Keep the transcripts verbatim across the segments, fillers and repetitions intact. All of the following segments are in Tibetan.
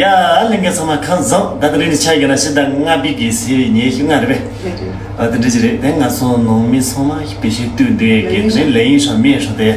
ཡ། ལྷན་རྒྱས་ཚང་མ་ཁམས་བཟང་། ད་ལྟ་རིང་ནས་ཆ་ཡོད་ན་ཕྱི་ཟླ་ལྔ་པའི་གི་ཚེས་ཉེར་ལྔ་རེད་པས། ཨ་དེ་འདྲ་ཅིག་རེད། དེ་ང་ཚོ་ནང་མི་ཚང་མ་བེད་སྤྱོད་བཏུས་འདུག་གི་རེད། ལས་ཡིན་ཤག་མིན་ཤག་དེ་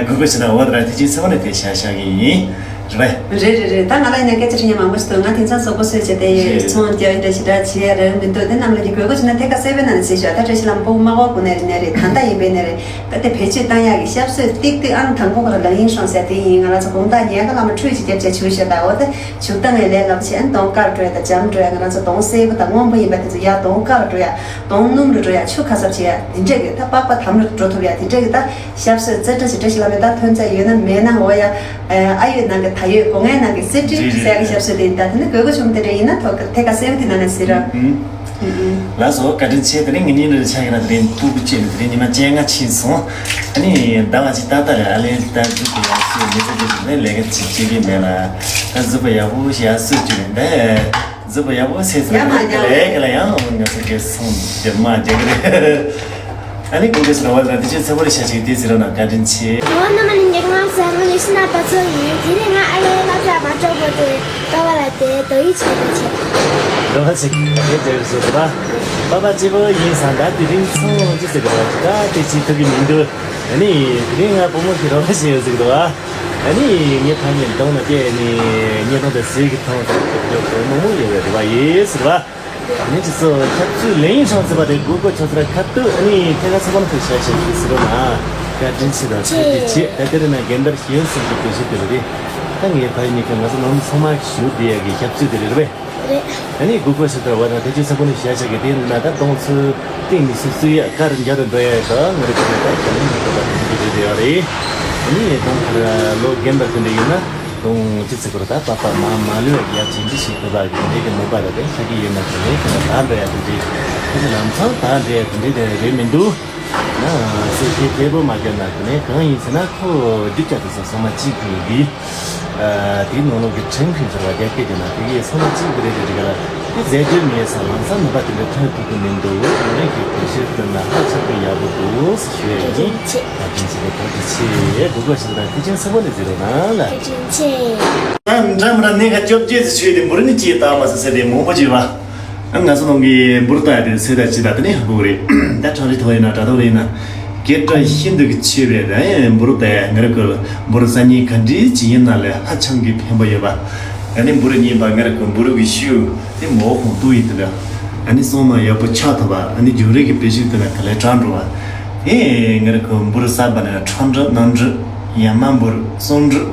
དགོས་མཁོ་ཆེ་ན་འོ་དེ་ར་ཐེངས་གཅིག་ཚེ་བ་ནས་དེ་བྱ་བཞག་གི་ཡིན། རེད་པས། རེད་རེད་རེད། ད་ང་ལ་ཡིན་ན་སྐད་ཆ་དྲི་མཁན་མང་པོ་ཞིག་འདུག་ང་དེང་སང་གཟུགས་པོ་བཟོས་བྱས་དེ་ཡོད་ཚོང་རྒྱག་ཡིན་འདྲ་ཞིག་འདྲ་བྱེད་ཡ་རག་མི་འདུག་དེ་རྣམས་ལ་གི་དགོས་མཁོ་ཆེ་ན་ཐད་ཀར་གསལ་པོའི་ནང་ནས་གཟིགས་ཤོག་ད་བཀྲ་ཤིས་ལྷ་མོ་སྤུ་གུ་མ་གོ་གོ་ནས་རེད་ནས་རེད། ད་ལྟ་ཡིན་པས་ནས་རེད། ད་དེ་བེད་སྤྱོད་བཏང་ཡག་གི་ཞབས་སོས་ཏིག་ཏིག་ཨང་དང་པོ་ཁོ་རང་ལ་ཡིན་སོང་ཟེར་དེ་ཡིན། ང་རང་ཚོ་དགོང་དག་ཉལ་ཁ་ལ་མ་ཁྲུས་ཅིག་རྒྱབ་བྱས་བྱུག་ཤོག་ད་འོ་དེ་བྱུག་བཏང་བའི་ལས་སླ་པོ་བྱས། གདོང་དཀར་འགྲོ་ཡ་དང་འཇམ་འགྲོ་ཡ། ང་རང་ཚོ་གདོང་སེར་པོ་དང་སྔོན་པོ་ཡིན་པ་དེ་ཚོ་ཡར་གདོང་དཀར་འགྲོ་ཡ། གདོང་སྣུམ་རུ་འགྲོ་ཡ། ཆུ་ཁ་གསབ་བྱེད་ཡ་དེ་འདྲས་ཀྱི་ད་པགས་པ་དམ་རུ་འགྲོ་ཐུབ་ཡ་དེ་འདྲས་ཀྱི་ད་ཞབས་སོས་རྩེ་སྤྲ་ཞིག་བཀྲ་ཤིས་བླ་མས་ད་ཐོན་རྩ་ཡོད་ན་མེད་ན་འོ་ཡ། ཨ་ཡོད་ནང་གི་ད་ཡོད་སྒོ་ངའི་ནང་གི་གསེར་བྲིས་རེད་ཟེར་ཡ་གི་རེད་ཞབས་སོས་དེ་ཡིན། ད་དེ་ནི་དགོས་མཁོ་བྱུང་དེ་འདྲ་ཡིན་ན་ཐོ་ཐད་ཀར་གསལ་པོ་དེ་ནང་ནས་གཟིགས་རོགས། ལགས་སོ། བཀའ་དྲིན་ཆེ། དེ་རིང་ངེད་གཉིས་འདྲ་ཆགས་ཀྱི་ན་དེ་རིང་སྤུ་གུ་བཅས་ནས་དེ་རིང་ཉི་མ་བཅོ་ལྔ་ཕྱིན་སོང་། ཨ་ནི་ཟླ་བ་གཅིག་ཏག་ཏག་རེད། ཨ་ལས་ད་གཟུགས་པོ་ཡག་ཤོས་མི་ཚེ་འདི་ཞིག་ནས་ལས་ཀ་ཅིག་བྱེད་ཀྱི་མེད་ལ། ད་གཟུགས་པོ་ཡག་པོ་ཞིག་ཡར་སོས་ཀྱི་མེད་པས། གཟུགས་པོ་ཡག་པོ་ཟེར་ཟེར་ཡ་མ་ཡག་ལས་ཀ་ལ་ཡང་ང་ཚོ་གི་སོང་རྒྱབ་མ་རྒྱག་གི་རེད། ཨ་ནི་གོ་གི་ཟེར་བ་ལ་དེ་ཆེ་ཚེ་བོ་རེ་ཤ་ཞིག་དེ་ཟེར་ན་བཀའ་དྲིན་ཆེ། ཨོ་ན་མ་ནི་ཉེག་མ་ཟ་ང་ནི་ཤི་ན་པ་ཚོ་ཡིན། དེ་ནི་ང་ཨ་ལས་ལབ་ལ་མ་འགྲོ་གོ་དེ་ཀ་བ་ལ་དེ་དོ་ཡི་ཆེ་དོ་ཆེ། འགྲོ་བ་ཞིག་དེ་དེར་བཟོ་དུ་བ། པ་པ་ཅི་བོ་ཡིན་ས་ད་དེ་རིང་སོང་ཅི་ཟེར་གི་རོ་ད་དེ་ཅི་ཐུབ་ཀྱི་མི་འདུག་ཨ་ནི་དེ་རིང་ང་བུ་མོ་ཞིག་རོ་བ་ཞིག་ཡོད་ཟིག་འདུག་ཨ། ཨ་ནི་ངའི་ཕ་མའི་གདོང་ན་བལྟས་ནི་ཉེ་གདོང་དང་ཟས་ཀྱི་ཐང་དང་ཡོད་པའི་མོ་མོ་ཡོད་པའི་རེ་བ་ཡིན་ཟེར་བ། ཨ་ནི་ཅི་སོ་ཁྱབ་ཚུལ་ལེན་ཡིན་སོང་ཟེར་བ་དེ་གུ་གོ་ཆོ་ཟེར་ཁ་ཏུ་ཨ་ནི་ཐད་ཀ་ཚ་བ་ན་ཐུག་ཤ་ཤ་ཡིན་ཟེར་བ་ན་བཀའ་དྲིན་ཆེ་དང་ཐུགས་རྗེ་ཆེ། ད་དེ་རིང་ན་རྒན་དར་ཞིག་ཡོད་ཟེར་གྱི་དེ་ཞིག་དེ་རེད། ད་ངའི་ཕ་ཡུལ་ནས་ཀྱང་ང་ཚོ་ནང་མི་ཚང་མ་ཞུ་བསྡད་ཡ་གི་ཁྱབ་ཚུལ་དེ་རེད་པས། རེད། ཨ་ནི་གུ་གོ་ཞིག་ལྟར་བ་དང་དེ་ཅུ་ས་ཁོ་ནི་ཞ་ཞ་གི་དེ་ན་ད་གདོང་ཚུ་སྟེང་མི་སུ་སུ་ཡ་ཀར་འཇའ་རུ་འགྲོ་ཡ་ད་ང་རེ་ཁོ་རེ་ད་ཁྱ་ལིང་གི་ད་དེ་འདྲ་རེད་ཡ་རེད། ཨ་ནི་གདོང་ཁར་ལོ་རྒན་པ་དེ་འདྲ་ཡིན་ན་གདོང་ཅི་ཚེ་ཁོ་ར་ད་པ་པ་མ་མ་ལུས་ཡ་ཅིག་འདི་ཞིག་ཐོབ་པ་གི་འདི་གི་མོ་པ་ར་དེ་ཤ་གི་ཡིན་ན་དེ་ནས་ཁོ་ར་ད་འགྲོ་ཡ་དེ་འདྲ་དེ་ནི་ལམ་སང་ད་འགྲོ་ཡ་དེ་འདྲ་དེ་རེད་མི་འདུག་ན་སེ་ཁེ་ཁེ་པོ་མ་སྐྱོན་ན་དེ་ནས་གང་ཡིན་ཟེར་ན་ཁོ་རྒྱུ་ཆ་དེ་ཚོ་ཚང་མ་གཅིག་གི་འདི། དེའི་ནང་ལོགས་ཀྱི་ཁྲིམས་ཁྲིམས་ཟེར་བ་རྒྱ་སྐད་དེ་ན་དེ་གའི་ཚང་མ་གཅིག་གི་རེད་དེ་དེ་ག་ལ་དེ་རྫས་སྦྱོར་མེད་ས་ལམ་སང་ནུས་པ་དེ་འདྲ་ཐོན་ཐུབ་ཀྱི་མི་འདུག་ང་རང་གིས་དེ་ཕྱིར་བཏོན་ན་ཧ་ཅང་གི་ཡག་པོ་འདུག་ཟེར་ཞུ་ཡ་ཡིན། ད་ཕྱིན་ཆད་ལ་ཐུགས་རྗེ་ཆེ། གུས་པ་ཞིག་དང་ཐུགས་རྗེ་ཆེ་པོ་ནས་ཟེར་རོགས་གནང་ལ། ཐུགས་རྗེ་ཆེ། ད་འདྲ་མི་འདྲ་གནད་འགག་བཅོ་བརྒྱད་ཟེར་ཆོས་དེ་འབུར་ནི་ཅིག་བཏགས་མ་ཟེར་ཟེར་དེ་མང་པོ་བྱས་པ། ང་ཚོ་ནང་གི་འབུར་བཏགས་དེ་ཚོད་ལྟ་ཅི་ལྟ་དེ་ནས་ཧ་གོ་གི་རེད། ད་ཁྲང་རི་ཐོག་ཡིན་ན་དྲ་ཐོག་རེད་ན། སྐད་གྲགས་ཤིན་ཏུ་གི་ཆེ་བའི་ར་འབུར་བཏགས་ང་རང་གི་འབུར་སང་ཉིན་ག་འདྲའི་ཅི་ཡིན་ན་ལས་ཧ་ཅང་གི་ཕན་པ་ཡོད་པ། ཨ་ནི་འབུར་གཉིས་པ་ང་རང་གི་འབུར་གི་ཤུ་དེ་མོ་ཧོང་ཏུ་ཡིན་དེ་འདྲ། ཨ་ནི་སོང་མ་ཡག་པོ་ཆགས་ཐུབ་པ། ཨ་ནི་རྒྱུན་རིང་གི་བེད་སྤྱོད་དེ་ལ་ག་ལས་དྲག་འགྲོ་བ། ཨེ་ང་རང་གི་འབུར་གསར་པ་ནས་ཁྲག་འབྲུ་ནང་འབྲུ་ཡ་མ་འབུར་གསུམ་འབྲུ།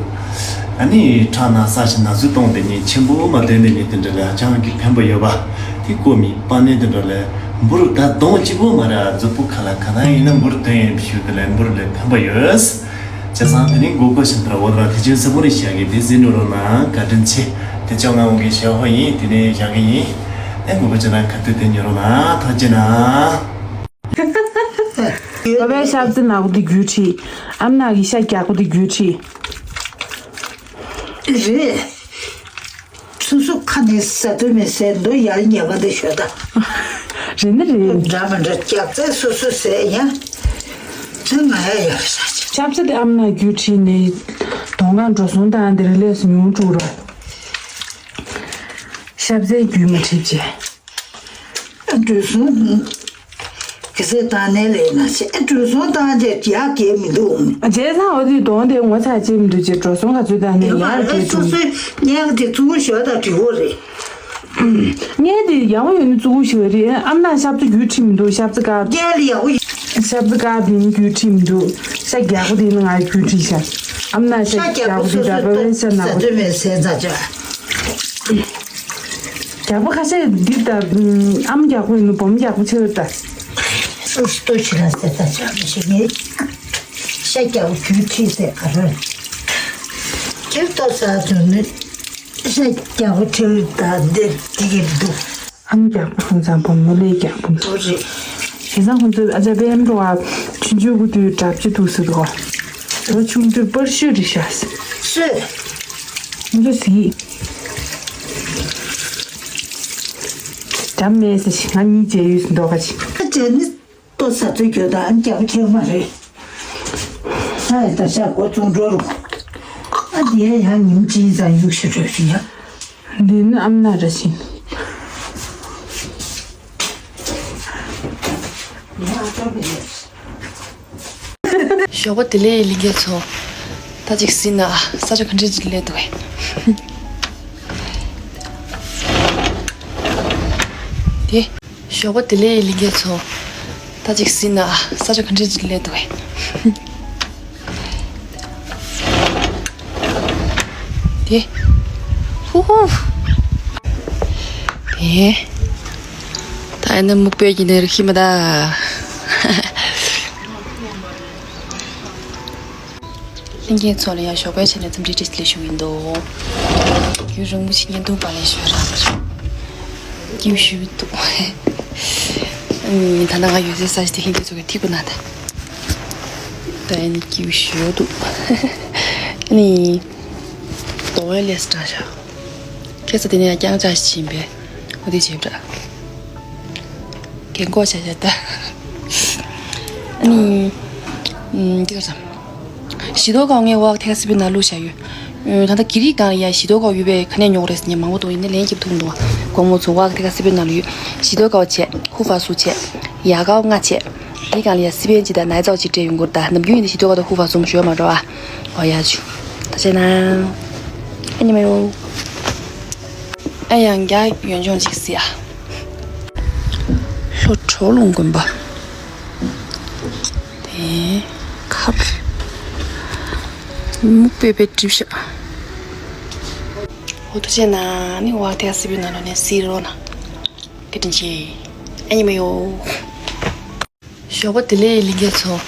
ཨ་ནི་ཁྲག་ན་ས་ཞིག་ན་ཟུག་གཏོང་དེ་ཉིད་ཆེན་པོ་མ་དོན་དེ་ཉིད་དེ་འདྲ་ལ་ཧ་ཅང་གི་ཕན་པ་ཡོད་པ། དེ་ཀོ་མི་པ་ནས་དེ་འདྲ་ལས་འབུར་ད་གདོང་གཅིག་པོ་མ་ར་གཟུགས་པོ་ཁ་ལ་ག་ན་ཡིན་ན་འབུར་དོན་ཡིན་ཞུ་དེ་ལས་འབུར་ལས་ཕན་པ་ཡོད། བྱས་ཙང་དེ་ནི་གུས་པ་ཞིག་དང་འོ་ར་ཐེ་ཆེན་སི་པོ་རི་ཞག་གི་དེ་ཟིན་འགྲོ་རོགས་གནང་བཀའ་དྲིན་ཆེ། དེ་ཅོག་ང་འོང་གི་ཞག་ཧོ་ཡིན་དེ་ནས་ཞག་གི་ཡིན། ཨེ་གུས་པ་ཅོ་ན་ཁ་ཐུག་དེ་ཉོ་རོགས་གནང་ཐག་བཅད་ན། བ་བའི་ཤ་ཚ་ནག་པོ་དེ་རྒྱུ་ཁྲི། ཨམ་ནག་གི་ཤ་རྒྱག་པོ་དེ་རྒྱུ་ཁྲི། རེད། ཚུ་སུ་ཁ་ནས་ཟ་དུ་མི་ཟས་འདུག་ཡར་ཉེ་བ་འདི་ཤོད་ད། རེད་ནི་རེད། འདྲ་མི་འདྲ་རྒྱག་རྩལ་སོ་སོ་ཟས་ཡ། ཚུ་ང་ཡ་ཡར་ཟ་ཅི། ཤ་ཚ་དེ་ཨམ་ནག་རྒྱུ་ཁྲི་ནས་དོང་ཁ་འགྲོ་སོང་དང་དེ་རེ་ལས་སུ་ཉུང་དྲུག་རོ། ཤ་ཚའི་རྒྱུ་མ་ཁྲིབ་ཅེ། འགྲོ་སོང་། གེ་སར་བཏང་ནས་ལས་ན་ཆེ་འགྲོ་སོང་བཏང་རྗེས་ཡག་གས་མི་འདུག་རྗེས་ཚང་འོ་དུས་གདོང་དེ་ངོ་ཚ་ཅེས་མི་འདུག་ཅེས་འགྲོ་སོང་ག་ཚོད་བཏང་ནས་ཡག་གས་སོ་སོའི་སྙན་དེ་ཙུ་གུ་ཞོ་དང་དྲི་བོ་རེད། སྙན་དེ་ཡག་པོ་ཡོད་ནི་ཙུ་གུ་ཞིག་རེད། ཨམ་ན་ཤ་ཚ་རྒྱུ་ཁྲིད་མི་འདུག་ཤ་ཚ་དཀར། སྙན་ལ་ཡག་པོ་ཡོད། ཤ་ཚ་དཀར་དེ་ནི་རྒྱུ་ཁྲིད་མི་འདུག་ཤ་རྒྱག་པོ་དེ་ནི་ང་རྒྱུ་ཁྲིད་ཤ། ཨམ་ན་ཤ་རྒྱག་པོ་དེ་ད་བ་བའི་ཤ་ནག་པོ། ཟ་ཚོད་མེད་ཟས་ཚ་ཆ། རྒྱག་པོ་ཁ་ཤས་འདི་ལྟ། ཨམ་རྒྱག་པོ་ཡིན་ནོ་སྦོམ་རྒྱག་པོ་ཆེ་བ་ལྟ། ལྟོ་ཆེ་ན་ཟེར་ད་ཆ་མི་ཤེས་ངེས། ཤ་རྒྱག་པོ་རྒྱུ་ཁྲིད་ཟེར་ག་རེ། ཁྱེར་ལྟོ་ཟ་ཚོད་ནི། ཤ་རྒྱག་པོ་ཁྲིད་ད་འདི་འདི་གི་འདུག་ཨམ་རྒྱག་པོ་ཁོང་ཚང་སྦོམ་མོ་ལས་རྒྱག་པོ་འདུག་རེད། བྱས་ཙང་ཁོང་ཚོས་ཨ་ཅག་པད་མ་འགྲོ་བ་ཆུང་ཆུང་གུ་དུས་གྲབས་ཅི་འདུག་ཟེར་གོ་ལོ་ཆུང་དུས་པར་ཤུ་རི་ཤ་ཟེར། ཤུ། འདི་ཟིག་འཇམ་མེད་ཟེར་ཞིག་ང་གཉིས་བྱས་ཡོད་ཟེར་མདོག་ཁ་ཅིག་ཨ་ཅེ་ནི་ལྟོ་ཟ་ཚོད་གྱོད་དང་རྒྱག་ཁྱེར་མ་རེད། ཨ་ད་ཤ་གོ་བཙོང་འགྲོ་རུང་། ཨ་དེ་ཡང་ཉིན་གཅིག་ཙམ་ཡུག་ཤི་འགྲོ་ཞིག་ཡ། འདི་ནི་ཨམ་ན་ར་ཤིན། ཞོགས་པ་བདེ་ལེགས་ལིང་གེ་ཚོ། ད་ཅིག་ཟིན་ན་ས་ཆ་ག་འདྲ་ཅིག་སླེབས་འདུག་གས། དེ། ཞོགས་པ་བདེ་ལེགས་ལིང་གེ་ཚོ། ད་ཅིག་ཟིན་ན་ས་ཆ་ག་འདྲ་ཅིག་སླེབས་འདུག་གས། དེ། ཧུ་ཧུ། དེ། ད་ཨ་ནི་སྨུག་པའི་གི་ནས་རིག་ཤི་མ་ད། ལྷན་རྒྱས་ཚོ་ལ་ཡང་ཞོགས་པའི་ཆ་ནས་འཚམས་འདྲི་བཀྲ་ཤིས་བདེ་ལེགས་ཞུ་གི་ཡིན་འདུག་རྒྱུན་རིང་པོ་ཞིག་བརྙན་ཐུང་པ་ལས་ཞུ་ར་མ་བྱུང་། སྐྱིད་ཞུ་འདུག་ཨ་ནི་ད་ནང་ང་ཡོད་སའི་ས་ཆ་དེ་ཧིན་དུ་ཚོ་གི་ཐིག་པ་ན་ད། ད་ཨ་ནི་སྐྱིད་ཞུ་འདུག་ཨ་ནི། དོ་བའི་ལས་སུ་དྲག་ཤག་ཁ་སང་དེ་ནས་ཡང་རྐྱང་ཆགས་ཤིག་ཕྱིན་པས། འོ་དེ་བྱེད་པ་འདྲ། རྒན་གོག་བྱ་བྱ་ལྟ། ཨ་ནི། ཨུམ། འདི་ག་ཙམ། ཞི་ཏོ་ཀའོ་ངའི་ཝག་ཐེ་ཀ་སི་པི་ན་བླུགས་བཞག་ཡོད། ཨུམ། ད་ལྟ་གི་རི་སྒང་ལ་ཡ་ཞི་ཏོ་ཀའོ་ཡོད་པས་ག་ནས་ཉོ་དགོས་རེད་ཟེར་ནས་མང་པོ་འདུག་ཡིན་ནའི་ལན་རྒྱབ་ཐུབ་མི་འདུག་དགོང་མོ་ཚོ་ཝག་ཐེ་ཀ་སི་པི་ན་ལ་ཡོད། ཞི་ཏོ་ཀའོ་བྱས། ཧུ་ཧྥ་སུ་བྱས། ཡ་ཀའོ་ལྔ་བྱས། འདི་སྒང་ལ་ཡ་སི་པན་གཅིག་དང་ནའི་ཙོའོ་གཅིག་སྤྲད་ཡོང་གི་རེད་ད། ནམ་རྒྱུན་ཡིན་ན་ཞི་ཏོ་ཀའོ་དང་ཧུ་ཧྥ་གསུམ་ཞོལ་མ་འགྲོ་ཨ། ཨོ་ཡ་ཆུ། ད་བྱས་ན། ཨ་ནི་མ་ཡོ། ཨ་ཡང་རྒྱ་ཡོན་ལྗོངས་གཅིག་སི་ཨ། ལྷོ་གྲོག་ལུང་དགོན་པ། དེ་ཁར། སྨུག་པའི་པའི་གྲིབ་ཤ། འོ་ཐུགས་རྗེ་གནང་། ནི་ཝག་ཐེ་ཀ་སི་པི་ན་ལོ་ནས་སི་རོ་ན། བཀའ་དྲིན་ཆེ། ཨ་ནི་མ་ཡོ། ཞོགས་པ་བདེ་ལེགས་ལིང་གེ་ཚོ།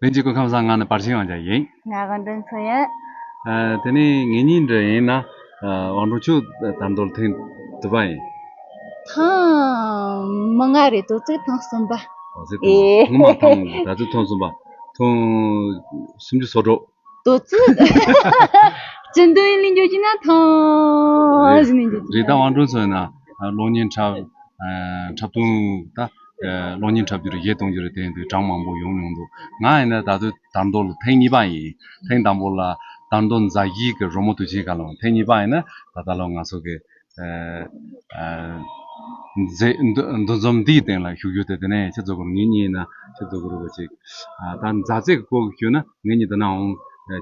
ལྷན་རྒྱས་སྐུ་ཁམས་བཟང་། ང་ནི་པར་ཆེན་དབང་ཆ་ཡིན། ང་དབང་འདུན་ཚོ་ཡིན། ཨ། དེ་ནས་ངེད་གཉིས་འདྲ་ཡིན་ན། ཨ། དབང་འབྲོང་ཆུ་དར་མདོ་ལ་ཐེངས་དུ་བ་ཡིན། ཐེངས་མ་ལྔ་རེད། དུ་ཚོད་ཐེངས་གསུམ་པ། ཨོ་ཟེར། ཨེ། ཐེངས་ངོ་མ་ཐེངས་ད་ཚོད་ཐེངས་གསུམ་པ། ཐེངས་སུམ་ཅུ་སོ་དྲུག་དུ་ཚོད། ཅི་འདོད་ཡིན་ལེན་རྒྱུ་ཅི་ན་ཐེངས་ཟིན་ལེན་རྒྱུ་ཅི་ན། རེད། ད་དབང་འབྲོང་ཚོ་ཡིན་ན་གློག་བརྙན་འཁྲབ། ཨ། འཁྲབ་སྟོན་ད། ཨ། གློག་བརྙན་འཁྲབ་རྒྱུ་རེད། གཞས་གཏོང་རྒྱུ་རེད། དེ་ཡིན་དུས་གྲངས་མང་པོ་ཡོང་མྱོང་འདུག་ང་ཡིན་ན་ད་དུང་དར་མདོ་ལ་ཐེངས་གཉིས་པ་ཡིན། ཐེངས་དང་པོ་ལ་དར་མདོ་རྫ་གཞིས་ཀྱི་རོལ་མོ་དུས་ཆེན་སྒང་ལ། ཐེངས་གཉིས་པ་ཡིན་ན་ད་ལྟ་ལོ་ང་ཚོ་གི། ཨ། ཨ། མཛད། འདུ་འདུ་འཛོམས་འདིའི་སྟེང་ལ་ཞུགས་རྒྱུ་དེ། དེ་ནས་ཁྱེད་ཚོ་གི་ངེད་གཉིས་ཡིན་ན་ཁྱེད་ཚོ་གི་རུ་བ་ཅིག་ཨ། ད་མཛའ་བརྩེ་གི་སྐོར་གྱི་ཞུས་ན། ངེད་གཉིས་ད་ནའང་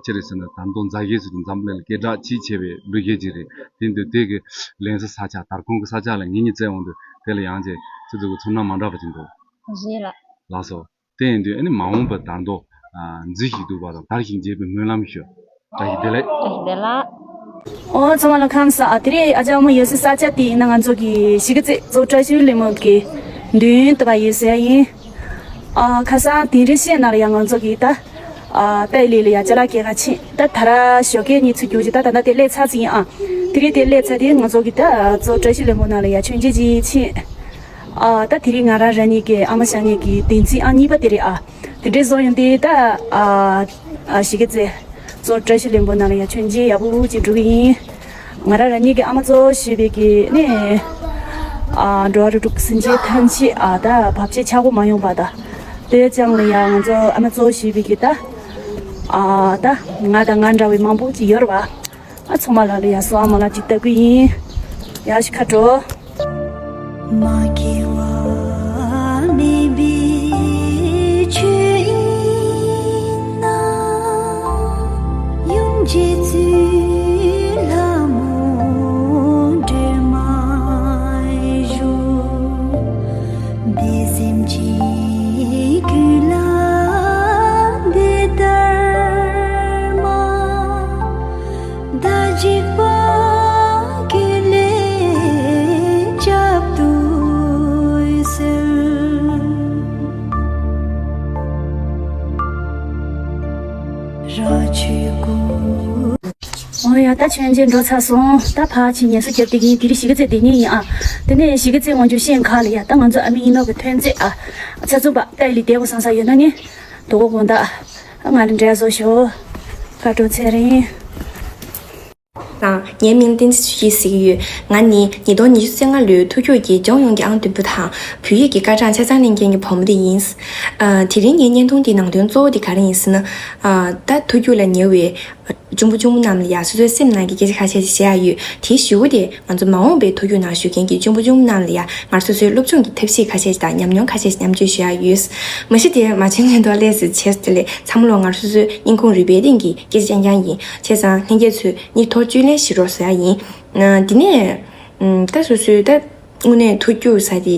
ཅི་རེད་ཟེར་ན། དར་མདོ་རྫ་གཞིས་ཟེར་དུས་འཛམ་གླིང་ལ་སྐད་གྲགས་ཆེས་ཆེ་བའི་ལུས་གཞས་ཅིག་རེད། དེ་འདུག་དེ་གི་ལེན་ས་ས་ཆ། དར་ཁུང་གི་ས་ཆ་ལ་ངེད་གཉིས་བཙལ་འོང་དུས། དེ་ལ་ཡང་ཅིག་ཁྱེད་ཚོ་གི་ཚོར་སྣང་མ་འདྲ་བ་ཅིག་འདུག་རེད་ལགས། ལགས་སོ། དེ་ཡིན་དུས་ཨ་ནི་མ་འོངས་པ་དར་མདོ། ཨ། མཛེས་ཤིང་སྡུག་པ་དང་དར་ཞིང་རྒྱས་པའི་སྨོན་ལམ་ཞུ། བཀྲ་ཤིས་བདེ་ལེགས། བཀྲ་ཤིས་བདེ་ལེགས། ཨོ། ཚང་མ་ལ་ཁམས་བཟང་། ཨ། དེ་རིང་ཨ་ཅག་མོ་ཡོད་སའི་ས་ཆ་དེ་ཡིན་ན་ང་ཚོ་གི་གཞིས་ཀ་རྩེ་གཙོ་བོ་བཀྲ་ཤིས་ལྷུན་པོ་གི་མདུན་དུ་བ་ཡོད་ས་ཡིན། ཨ། ཁ་སང་དིང་རི་བཤད་ནང་ལ་ཡང་ང་ཚོ་གི་ད། ཨ། པད་ལི་ལ་ཡ་ཅ་ལག་སྐྱེལ་ག་ཕྱིན། ད་ད་ར་ཞོགས་ཀས་གཉིད་ཚུར་རྒྱུགས་ཅིག་ད་ད་ལྟ་དེ་སླེབས་ཚར་ཙམ་ཡིན་ཨ། དེ་རིང་དེ་སླེབས་ཚར་དེ་ང་ཚོ་གི་ད་གཙོ་བོ་བཀྲ་ཤིས་ལྷུན་པོ་ནང་ལ་ཡ་མཆོད་མཇལ་ཅིག་ཕྱིན། ཨ། ད་དེ་རིང་ང་རང་རང་ཉིད་ཀྱི་ཨ་མ་ཞང་ཉིད་ཀྱི་བདེན་ཚིག་ཨང་གཉིས་པ་དེ་རེད་ཨ། དེ་འདྲའི་བཟོ་ཡོང་དུས་ད། ཨ། ཨ། གཞིས་ཀ་རྩེ་གཙོ་བོ་བཀྲ་ཤིས་ལྷུན་པོ་ནང་ལ་ཡ་མཆོད་མཇལ་ཡག་པོ་ཅིག་འགྲོ་གི་ཡིན། ང་རང་རང་ཉིད་ཀྱི་ཨ་མ་གཙོ་བོ་བྱས་པའི་གི་ནི། ཨ། འགྲོ་བ་རིགས་དྲུག་སེམས་ཅན་ཐམས་ཅད། ཨ། ད་བར་ཆད་ཆག་སྒོ་མ་ཡོང་བ་དང་། དེ་ཅང་ལ་ཡ་ང་ཚོ་ཨ་མ་གཙོ་བོ་བྱས་པའི་གི་ད། ཨ། ད་ང་དང་ང་འདྲ་བའི་མང་པོ་ཅིག་ཡོད་རེད་བ། ཨ། ཚང་མ་ལ་ལ་ཡ་སོ་ཨ་མ་ལ་ཅིག་ལྟ་གི་ཡིན། ཡ་ཞིག་ཁ་དྲོ། མ་སྐྱེ་བ་མེད་པའི་ཆོས་ཡིན་ན། ཡུམ་རྗེ་བཙུན་ལྷ་མོ་སྒྲོལ་མ་བཞུགས། བདེ་སེམས་ཀྱི་ཀུན་ལ་འབད་དར་མ། ད་འཇིགས་པ་ཀུན་ལས་བསྐྱབ་ཏུ་གསོལ། ར་ཆོས་སྐུ། འོ་ཡ། ད་མཆོད་མཇལ་འགྲོ་ཚར་སོང་། ད་ཕར་ཕྱིན་ངལ་གསོ་རྒྱབ་བསྡད་ཀྱི་ཡིན། དེ་རིང་གཞིས་ཀ་རྩེ་བསྡད་མཁན་ཡིན་ཨ། དེ་ནས་གཞིས་ཀ་རྩེ་དབང་ཕྱུག་ཤིང་ཁ་ལ་ཡ། ད་ང་ཚོ་ཨ་མའི་ཡིན་ནོ་གི་ཐོན་རྫས་ཨ། ཚ་ཚུབ་པ་ཏའི་ལི་དེ་གོ་སང་ས་ཡོད་ན་ངས་དོ་གོ་དགོང་དག་ང་ལ་འབྲས་བཟོ་ཤོག་ཁ་དྲོ་ཚེ་རིང་། དང་། ངའི་མིང་བསྟན་འཛིན་ཆོས་སྐྱིད་ཟེར་གྱི་ཡོད། ང་ནི་ཉིས་སྟོང་ཉི་ཤུ་རྩ་ལྔ་ལོའི་མཐོ་རྒྱུགས་ཀྱི་ལྗོངས་ཡོངས་ཀྱི་ཨང་བདུན་པ་དང་བོད་ཡིག་གི་སྐར་གྲངས་ཆ་ཚང་ལེན་མཁན་གྱི་བུ་མོ་དེ་ཡིན། ཨ། དེ་རིང་ངའི་བརྙན་ཐུང་འདིའི་ནང་དོན་གཙོ་བོ་དེ་ག་རེ་ཡིན་ཟེར་ན། ཨ། ད་མཐོ་རྒྱུགས་ལ་ཉེ་བའི་གཅུང་པོ་གཅུང་མོ་རྣམས་ལ་ཡང་སོ་སོའི་སེམས་ནང་གི་སྐད་ཆ་ཁ་ཤས་ཤིག་བཤད་ཡ་ཡོད། དེའི་གཞུག་གུ་དེ་ང་ཚོ་མ་འོངས་པའི་མཐོ་རྒྱུགས་ནང་ཞུགས་མཁན་གྱི་གཅུང་པོ་གཅུང་མོ་རྣམས་ལ་ཡང་ང་ཚོ་སོ་སོའི་སློབ་སྦྱོང་གི་ཐབས་ཤེས་ཁ་ཤས་ཤིག་དང་ཉམས་མྱོང་ཁ་ཤས་ཤིག་མཉམ་སྤྱོད་ཞུ་ཡ་ཡོད། མ་གཞི་དེ་མ་བྱན་ཉན་ཐོག་ལས་སུ་བྱས་སུ་དེ་ལས་ཚང་མ་ལོ་ང་ཚོ་སོ་སོའི་སྙིང་ཁུང་རུས་པའི་གཏིང་གི་སྐད་ཆ་རྐྱང་རྐྱང་ཡིན། བྱས་ཙང་ལྷན་རྒྱས་ཚོས་སྙིང་ཐོར་བཅུད་ལེན་ཞིག་རོགས་ཟེར་ཡ་ཡིན། ཨ། དེ་ནས། ཨ། ད་སོ་སོའི་ད་དངོས་གནས་མཐོ་རྒྱུགས་ཟེར་དེ།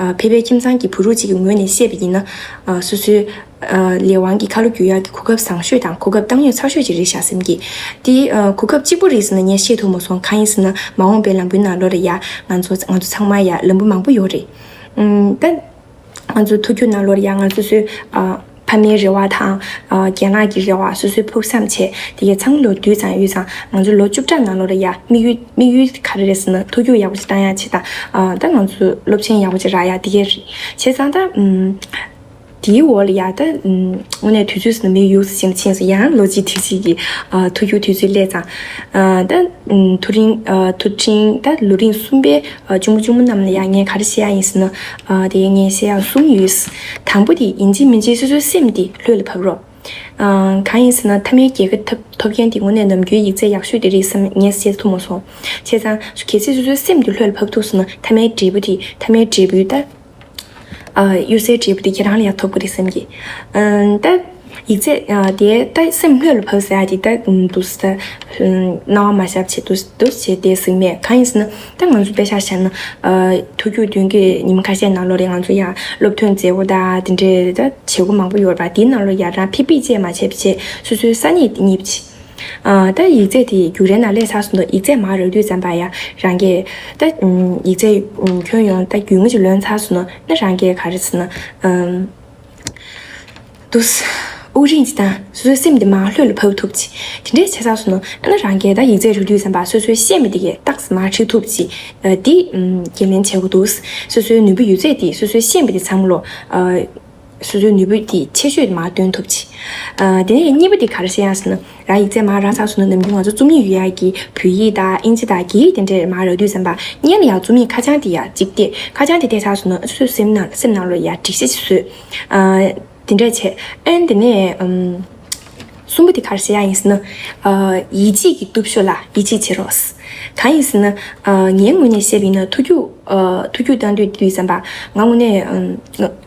ཨ། ཕལ་པའི་ཁྱིམ་ཚང་གི་བུ་རུ་གཅིག་གི་ངོས་ནས་བཤད་པ་ཡིན་ན། ཨ། སོ་སོའི། ཨ། ལས་དབང་གི་ཁ་ལོ་སྒྱུར་ཡག་གི་གོ་སྐབས་བཟང་ཤོས་དང་གོ་སྐབས་བཏང་ཡོད་ཚར་ཤོས་ཅིག་རེད་ཤག་བསམ་གི། དེ། ཨ། གོ་སྐབས་གཅིག་པོ་རེད་ཟེར་ན་ངས་བཤད་ཐུབ་མ་སོང་། གང་ཡིན་ཟེར་ན་མ་འོངས་པའི་ལམ་བུའི་ནང་ལོགས་ལ་ཡ་ང་ཚོ་ང་ཚོ་ཚང་མ་ཡ་ལམ་བུ་མང་པོ་ཡོད་རེད། ཨ། ད། ང་ཚོ་མཐོ་རྒྱུགས་ནང་ལོགས་ལ་ཡང་ང་ཚོ་སོའི། ཨ། ཕ་མའི་རེ་བ་དང་། ཨ། རྒན་ལགས་ཀྱི་རེ་བ། སོ་སོའི་ཕུགས་བསམ་བྱས་དེ་གའི་ཚང་ལོ་དུས་ཙམ་ཡོད་ཙང་། ང་ཚོ་ལོ་བཅུ་ཕྲག་ནང་ལོགས་ལ་ཡ་དམིགས་ཡུལ་དམིགས་ཡུལ་ག་རེ་རེད་ཟེར་ན་མཐོ་རྒྱུགས་ཡག་པོ་ཞིག་བཏང་ཡག་ཅིག་དང་། ཨ། ད་ང་ཚོ་སློབ་ཆེན་ཡག་པོ་ཅིག་རག་ཡག་དེ་གའི་རེད། བྱས་ཙང་ད། ཨམ། དེའི་འོག་ལ་ཡ་ད། ཨམ། དངོས་གནས་དུས་ཚོད་ཟེར་ན་མི་ཡུག་སེ་ཕྱིན་ནས་ཕྱིན་སོང་། ཡང་ལོ་གཅིག་དུས་ཚོད་ཀྱི། ཨ། མཐོ་རྒྱུགས་དུས་ཚོད་སླེབས་ཙང་། ཨ། ད། ཨམ། མཐོ་རིམ། ཨ། མཐོ་འབྲིང་ད་ལོ་རིམ་གསུམ་པའི། ཨ། གཅུང་པོ་གཅུང་མོ་རྣམས་ལ་ཡང་ངས་ག་རེ་བཤད་ཡ་ཡིན་ཟེར་ན། ཨ། དེ་ངས་བཤད་ཡ་གསུམ་ཡོད། དང་པོ་དེ་ཡིན་གཅིག་མིན་གཅིག་སོ་སོའི་སེམས་དེ་ལྷོད་ལ་ཕབ་རོགས། ཨ། གང་ཡིན་ཟེར་ན་མཐའ་མའི་རྒྱལ་ཁ་ཐོབ་ཐོབ་མཁན་དེ་དངོས་གནས་ནམ་རྒྱུན་ཡིག་ཚད་ཡག་ཤོས་དེ་རེད་བསམ། ངས་བཤད་ཐུབ་མ་སོང་། བྱས་ཙང་གལ་སྲིད་སོ་སོའི་སེམས་དེ་ལྷོད་ལ་ཕབ་ཐུབ་སོང་ན་མཐའ་མའི་འབྲས་བུ་དེ། མཐའ་མའི་འབྲས་བུ་ད། ཨ། གཡུར་ཟའི་འབྲས་བུ་དེ་ཁྱེད་རང་ལ་ཡང་ཐོབ་ཀྱི་རེད་བསམ་གི། ཨ། ད་ཡིག་ཚད། ཨ། དེ་ད་སེམས་ལྷོད་ལ་ཕབ་ཟེར་ཡ་དེ་ད་འདུག་སེ་ད། ཨ། སྣང་བ་མ་ཤར་བྱས་འདུག་སེ་འདུག་སེ་བྱས་དེ་ཟིན་མེད། གང་ཡིན་ཟེར་ན་ད་ང་ཚོ་དཔེ་ཆ་བཞག་ན། ཨ། མཐོ་རྒྱུགས་བདུན་གྱི་ཉི་མ་ཁ་ཤས་ནང་ལོགས་ལ་ང་ཚོ་ཡང་སློབ་ཐོན་མཛད་སྒོ་དང་དེ་འདྲའི་ད་བྱེད་སྒོ་མང་པོ་ཡོད་རེད་པ། དེའི་ནང་ལོགས་ཡ་རང་ཕི་པི་བཅས་མ་བྱས་པ་བྱས་སོ་སོའི་ས་གནས་དེ་རྙེད་པ་བྱས། ཨ། ད་ཡིག་ཚད་དེ་རྒྱུགས་རའི་ནང་སླེབས་ཚར་སོང་དུས། ཡིག་ཚད་མར་རག་དུས་ཙམ་པ་ཡ་རང་གིས་ད། ཨམ། ཡིག་ཚད། ཨམ། ཁྱོན་ཡོངས་ད་རྒྱུས་མངའ་ཅིག་ལོན་ཚར་སོང་ན་ན་རང་གིས་ག་རེ་ཟེར་ན། ཨམ། འདུག་སེ་དབུགས་རིང་ཅིག་བཏང་། སོ་སོའི་སེམས་དེ་མར་ལྷོད་ལ་ཕབ་ཐུབ་ཅིག་དེ་འདྲས་བྱས་ཚར་སོང་ན་ན་རང་གིས་ད་ཡིག་ཚད་རག་དུས་ཙམ་པ་སོ་སོའི་ཤེས་པ་དེ་གས་ཏོག་ཙམ་མར་ཁྲིད་ཐུབ་ཅིག་ཨ། དེ། ཨམ། འགན་ལེན་བྱེད་དགོས་འདུག་སོ་སོའི་ནུས་པ་ཡོད་ཚད་དེ། སོ་སོའི་ཤེས་པ་དེ་ཚང་མ་ལོ། ཨ། སོ་སོའི་ནུས་པ་དེ་ཆེ་ཤོས་དེ་མར་འདོན་ཐུབ་ཅིག་ཨ། དེ་ནས་གཉིས་པ་དེ་ག་རེ་བཤད་ཡ་ཟེར་ན། རང་ཡིག་ཚད་མར་རག་ཚར་སོང་ན་ནམ་རྒྱུན་ང་ཚོ་རྩོམ་ཡིག་ཡོད་ཡ་གི་བོད་ཡིག་དང་དབྱིན་ཇི་དང་རྒྱ་ཡིག་དེ་འདྲས་མར་རག་དུས་ཙམ་པ་སྔོན་ལ་ཡ་རྩོམ་ཡིག་ཁ་བྱང་དེ་ཡ་གཅིག་བལྟས། ཁ་བྱང་དེ་བལྟས་ཚར་སོང་ན་སོ་སོའི་སེམས་ནང་སེམས་ནང་ལོགས་ཡ་སྒྲིག་གཞི་ཅིག་བཟོས། ཨ། དེ་འདྲས་བྱས། ཨན། དེ་ནས། ཨམ། གསུམ་པ་དེ་ག་རེ་བཤད་ཡ་ཡིན་ཟེར་ན། ཨ། ཡིད་ཆེས་ཀྱི་སྟོབས་ཤུགས་ལ་ཡིད་ཆེས་བྱེད་རོགས། གང་ཡིན་ཟེར་ན། ཨ། ངའི་ངོས་ནས་བཤད་པ་ཡིན་ན་མཐོ་རྒྱུགས། ཨ། མཐོ་རྒྱུགས་བཏང་དུས་དུས་ཙམ་པ་ང་དངོས་གནས།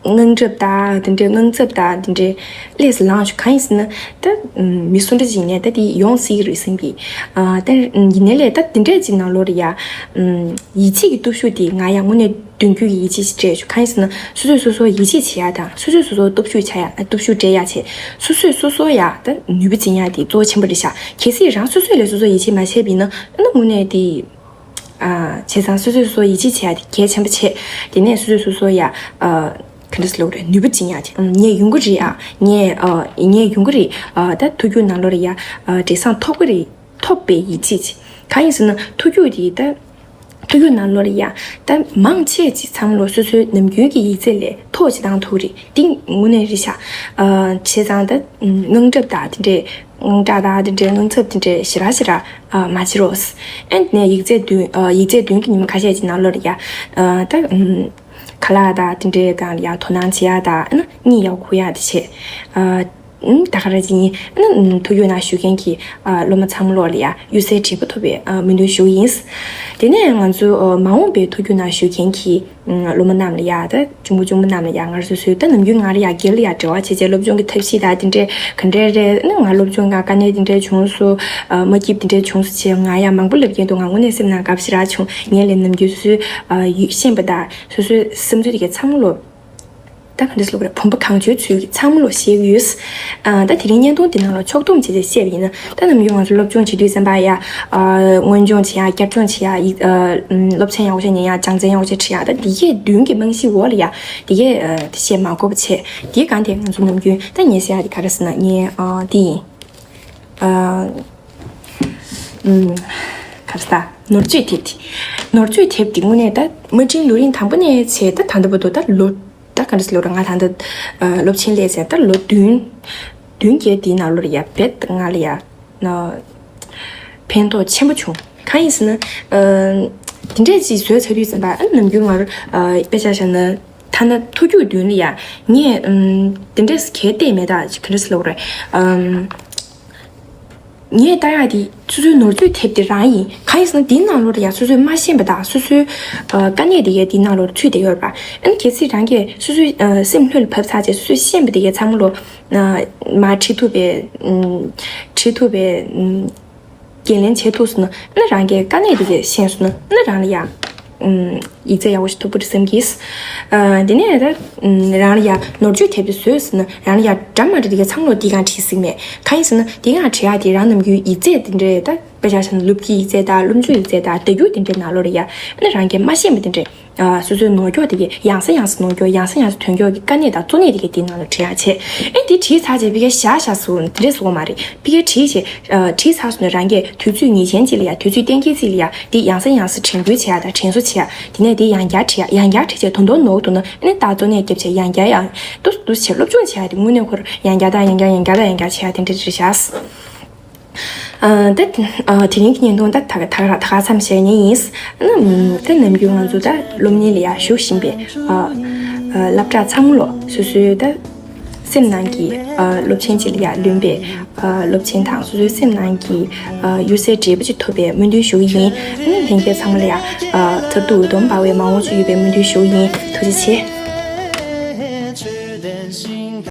ཨམ། དངངས་སྐྲག་དང་དེ་འདྲའི་དངངས་འཚབ་དང་དེ་འདྲའི་ལས་སུ་ལངས་བྱུང་། གང་ཡིན་ཟེར་ན་ད། ཨམ། མི་སུ་འདྲ་ཅིག་ཡིན་ནའི་ད་དེ་ཡོང་སྲིད་ཀྱི་རེད་བསམ་གི། ཨ། ད་ཡིན་ནའི་ལས་ད་དེ་འདྲས་ཅིག་ནང་ལོགས་ལ་ཡ། ཨམ། ཡིད་ཆེས་ཀྱི་སྟོབས་ཤུགས་དེ་ང་ཡང་དངོས་གནས་མདུན་སྐྱོད་ཀྱི་ཡིད་ཆེས་ཤིག་སྤྲད་བྱུང་། གང་ཡིན་ཟེར་ན་སོ་སོས་སོ་སོར་ཡིད་ཆེས་བྱེད་ཡ་དང་། སོ་སོས་སོ་སོར་སྟོབས་ཤུགས་བྱ་ཡ། སྟོབས་ཤུགས་སྤྲད་ཡ་བྱས། སོ་སོས་སོ་སོར་ཡ་ད་ནུས་པ་འཛིན་ཡ་དེ་གཙོ་བོ་ཆེན་པོ་རེད་ཤག་གལ་སྲིད་རང་སོ་སོས་ལས་སོ་སོར་ཡིད་ཆེས་མ་བྱས་པ་ཡིན་ན་ཨ་ནི་དངོས་གནས་དེ། ཨ། བྱས་ཙང་སོ་སོས་སོ་སོར་ཡིད་ཆེས་བྱེད་ཡ་དེ་གལ་ཆེན་པོ་བྱས། དེ་ནས་སོ་སོས་སོ་སོར་ཡ། ཨ། ག་འདྲ་ཟེར་དགོས་རེད། ནུས་པ་འཛིན་ཡ་དེ། ཨམ། ངས་ཡོང་གི་རེད། ཨ། ངས། ཨ། ངས་ཡོང་གི་རེད། ཨ། ད་མཐོ་རྒྱུགས་ནང་ལོགས་ལ་ཡ། ཨ། འབྲས་བཟང་ཐོབ་ཀྱི་རེད། ཐོབ་པའི་ཡིད་ཆེས་བྱེད། གང་ཡིན་ཟེར་ན་མཐོ་རྒྱུགས་དེ་ད། མཐོ་རྒྱུགས་ནང་ལོགས་ལ་ཡ་ད་མང་ཆེ་ཅིག་ཚང་མ་ལོ་སོ་སོའི་ནམ་རྒྱུན་གྱི་ཡིག་ཚད་ལས་མཐོ་ཅིག་བཏང་ཐུབ་རེད། འདི་དངོས་གནས་རེད་ཤག་ཨ། བྱས་ཙང་ད། ཨམ། དངངས་འཚབ་དང་དེ་འདྲས། དངངས་སྐྲག་དང་དེ་འདྲས། དངངས་འཚབ་དེ་འདྲས་ཞེ་དྲག་ཞེ་དྲག་ཨ། མ་བྱེད་རོགས། ཨན། དེ་ནས་ཡིག་ཚད་བདུན། ཨ། ཡིག་ཚད་བདུན་གྱི་ཉི་མ་ཁ་ཤས་ཀྱི་ནང་ལོགས་ལ་ཡ། ཨ། ད། ཨམ། ཁ་ལག་དང་དེ་འདྲས་སྒང་ལ་ཡ་དོ་སྣང་བྱེད་ཡ་དང་། ཨ་ནི་གཉིད་ཡག་པོ་ཁུག་ཡ་དེ་བྱེད། ཨ། ཨམ། ད་ག་རང་ཅིག་ཡིན། ཨ་ནི། ཨམ། མཐོ་རྒྱུགས་ནང་ཞུགས་མཁན་གྱི། ཨ། སློབ་མ་ཚང་མ་ལོགས་ལ་ཡ་གཡུར་ཟའི་འབྲས་བུ་ཐོབ་པའི། ཨ། སྨོན་འདུན་ཞུ་གི་ཡིན། དེ་ནས་ང་ཚོ། ཨ། མ་འོངས་པའི་མཐོ་རྒྱུགས་ནང་ཞུགས་མཁན་གྱི། ཨམ། སློབ་མ་རྣམས་ལ་ཡ། ད་གཅུང་པོ་གཅུང་མོ་རྣམས་ལ་ཡ་ང་རང་སོ་སོའི་ད་ནམ་རྒྱུན་ང་རང་ཡ་སྒེར་ལ་ཡ་འབྲེལ་བ་བྱས་བྱས་སློབ་སྦྱོང་གི་ཐབས་ཤེས་དང་དེ་འདྲས་ག་འདྲས་རེད། ཨ་ནི་ང་སློབ་སྦྱོང་གི་དཀའ་གནད་དེ་འདྲས་བྱུང་སོང་། ཨ། མ་སྐྱིད་དེ་འདྲས་བྱུང་སོང་བྱས་ང་ཡ་མང་པོ་ལབ་མཁན་འདུག་ང་དངོས་གནས་སེམས་ནང་དགའ་པོ་ཞེ་དྲག་བྱུང་། ངས་ལས་ནམ་རྒྱུན་སོ་སོའི། ཨ། ཡུལ་ཤེས་པ་དང་སོ་སོའི་བསམ་ཚུལ་དེ་གའི་ཚང་མ་ལོ། ད་ག་འདྲས་ལབ་དགོས་རེད། བུམ་པ་གང་བྱོའི་ཚུལ་གྱིས་ཚང་མ་ལོ་བཤད་ཀྱི་ཡོད། ཨ། ད་དེ་རིང་བརྙན་ཐུང་འདི་ནང་ལ་ཕྱོགས་བསྡོམས་བྱས་བྱས་བཤད་པ་ཡིན་ན། ད་ནམ་རྒྱུན་ང་ཚོ་སློབ་སྦྱོང་བྱེད་དུས་ཙམ་པ་ཡ། ཨ། སྔོན་སྦྱོང་བྱེད་ཡ། བསྐྱར་སྦྱོང་བྱེད་ཡ། ཡིག་ཨ། སློབ་ཚན་ཡག་པོ་ཞིག་ཉན་ཡ། སྦྱང་ཚན་ཡག་པོ་ཞིག་ཁྲིད་ཡ། ད་འདི་གས་བདུན་གྱི་རྨང་གཞིའི་འོག་ལ་ཡ། འདི་གས། ཨ། བཤད་མ་དགོས་པ་བྱས། འདིའི་སྒང་དེ་ང་ཚོ་ནམ་རྒྱུན་ད་ངས་བཤད་ཡ་དེ་ག་རེ་ཟེར་ན་ངས། ཨ། འདི་ཡིན། ཨ། ཨམ། ག་རེ་ཟེར། ནོར་བཅོས་དེབ་དེ། ནོར་བཅོས་དེབ་དེ་དངོས་གནས་ད་དམའ་འབྲིང་ལོ་རིམ་དང་པོ་ནས་བྱས་ད་ད་ལྟ་བར་དུ་ད་ལོ། ད་ག་འདྲ་ཟེར་ལབ་དགོས་རེད། ང་ད་ལྟ། ཨ། སློབ་ཆེན་སླེབས་ཟེར་ད་ལོ་བདུན། བདུན་བརྒྱད་དེའི་ནང་ལོགས་ལ་ཡ་རྦད་ང་ལ་ཡ། ཨ། ཕན་ཐོགས་ཆེན་པོ་བྱུང་། གང་ཡིན་ཟེར་ན། ཨ། དེ་འདྲས་ཅིག་བཟོས་ཚར་དུས་ཙམ་པ། ཨ། ནམ་རྒྱུན་ང་རང་། ཨ། དཔེ་ཆ་བཞག་ན། ཐ་ན་ཐུགས་རྒྱུས་མདུན་ལ་ཡ། ངས། ཨམ། དེ་འདྲས་གལ་གཏད་མེད་ད་ཅིག་ག་འདྲས་ལབ་དགོས་རེད། ཨམ། ངས་ལྟ་ཡག་དེ་སོ་སོའི་ནོར་བཅོས་ཐེབས་དེ་རང་ཡིན། གང་ཡིན་ཟེར་ན་དེའི་ནང་ལོགས་ལ་ཡ་སོ་སོས་མ་ཤེས་པ་དང་སོ་སོའི། ཨ། དཀའ་གནད་དེ་ཡ་དེའི་ནང་ལོགས་ཚུད་བསྡད་ཡོད་རེད་པ། ཨ་ནི་གལ་སྲིད་རང་གིས་སོ་སོའི། ཨ། སེམས་ལྷོད་ལ་བབས་ཚར་རྗེས་སོ་སོས་ཤེས་པ་དེ་གའི་ཚང་མ་ལོ། ཨ། མར་ཁྲིད་ཐུབ་པའི། ཨམ། ཁྲིད་ཐུབ་པའི། ཨམ། འགན་ལེན་བྱེད་ཐུབ་སོང་ན། ཨ་ནི་རང་གི་དཀའ་གནད་དེ་གའི་ཤེས་སོང་ན། ཨ་ནི་རང་ལ་ཡ། ཨམ། ཡིག་ཚད་ཡག་པོ་ཞིག་ཐོབ་ཀྱི་རེད་བསམ་གྱིས། ཨ། དེ་ནས་ད། ཨམ། རང་ལ་ཡ་ནོར་བཅོས་ཐེབས་དེ་བཟོས་སོང་ན། རང་ལ་ཡ་འདྲ་མི་འདྲ་དེ་གའི་ཚང་མ་ལོ་དེའི་སྒང་བྲིས་ཟིན་མེད། གང་ཡིན་ཟེར་ན་དེའི་སྒང་བྲིས་ཡག་དེ་རང་ནམ་རྒྱུན་ཡིག་ཚད་དེ་འདྲས་ད། དཔེ་ཆ་བཞག་ན་སློབ་ཀྱི་ཡིག་ཚད་དང་སློབ་འཇུག་ཡིག་ཚད་དང་བརྡ་བརྒྱུད་དེ་འདྲའི་ནང་ལོགས་ལ་ཡ། ཨ་ནི་རང་གིས་མ་ཤེས་པ་དེ་འདྲས། ཨ། སོ་སོའི་ནོར་འཁྱོག་དེ་གའི་ཡང་སེ་ཡང་སེ་ནོར་འཁྱོག་ཡང་སེ་ཡང་སེ་དོན་འཁྱོག་གི་དཀའ་གནད་དང་གཙོ་གནད་དེ་གའི་དེའི་ནང་ལ་བྲིས་ཡག་བྱས། ཨེ། དེ་བྲིས་ཚར་རྗེས་ཕ་གིར་བཞག་བཞག་སོང་དེ་འདྲས་སོང་བ་མ་རེད། ཕ་གིར་བྲིས་བྱས། ཨ། བྲིས་ཚར་སོང་ན་རང་གིས་དུས་ཚོད་ངེས་ཅན་ཅིག་ལ་ཡ། དུས་ཚོད་གཏན་འཁེལ་ཅིག་ལ་ཡ། དེ་ཡང་སེ་ཡང་སེ་དྲན་སྐུལ་བྱེད་ཡག་དང་དྲན་གསོ་བྱེད་ཡག་དེ་ནས་དེ་ཡང་བསྐྱར་བྲིས་ཡག་ཡང་བསྐྱར་བྲིས་བྱས་དོན་དུ་ནོར་འདུག་ན། ཨ་ནི་ད་གཙོ་གནད་རྒྱབ་བྱས་ཡང་བསྐྱར་ཡང་འདུག་འདུག་བྱས་སློབ་སྦྱོང་བྱེད་ཡག་དེ་དངོས་གནས་ཁོ་རང་ཡང་བསྐྱར་དང་ཡང་བསྐྱར་ཡང་བསྐྱར་དང་ཡང་བསྐྱར་བྱེད་ཡག་དེ་འདྲས་རེད་བཞག་ཨ། ད། ཨ། དེ་རིང་གི་བརྙན་ཐུང་ད་ད་ད་ད་ག་ཙམ་བྱས་ཉེ་ཡིན། ཨ་ནི་ད་ནམ་རྒྱུན་ང་ཚོ་ད་སློབ་གཉེར་ལ་ཡ་ཞུགས་བཞིན་པའི། ཨ། ཨ། སློབ་གྲྭ་ཚང་མ་ལོ་སོ་སོའི་ད་སེམས་ནང་གི། ཨ། སློབ་ཆེན་ཅིག་ལ་ཡ་ལོན་པའི། ཨ། སློབ་ཆེན་དང་སོ་སོའི་སེམས་ནང་གི། ཨ། གཡུར་ཟའི་འབྲས་བུ་ཅིག་ཐོབ་པའི་སྨོན་འདུན་ཞུ་གི་ཡིན། ཨ་ནི་ལྷན་རྒྱས་ཚང་མ་ལ་ཡ། ཨ། མཚར་སྡུག་འོད་སྟོང་འབར་བའི་མ་འོངས་ཅིག་ཡོད་པའི་སྨོན་འདུན་ཞུ་གི་ཡིན། ཐུགས་རྗེ་ཆེ།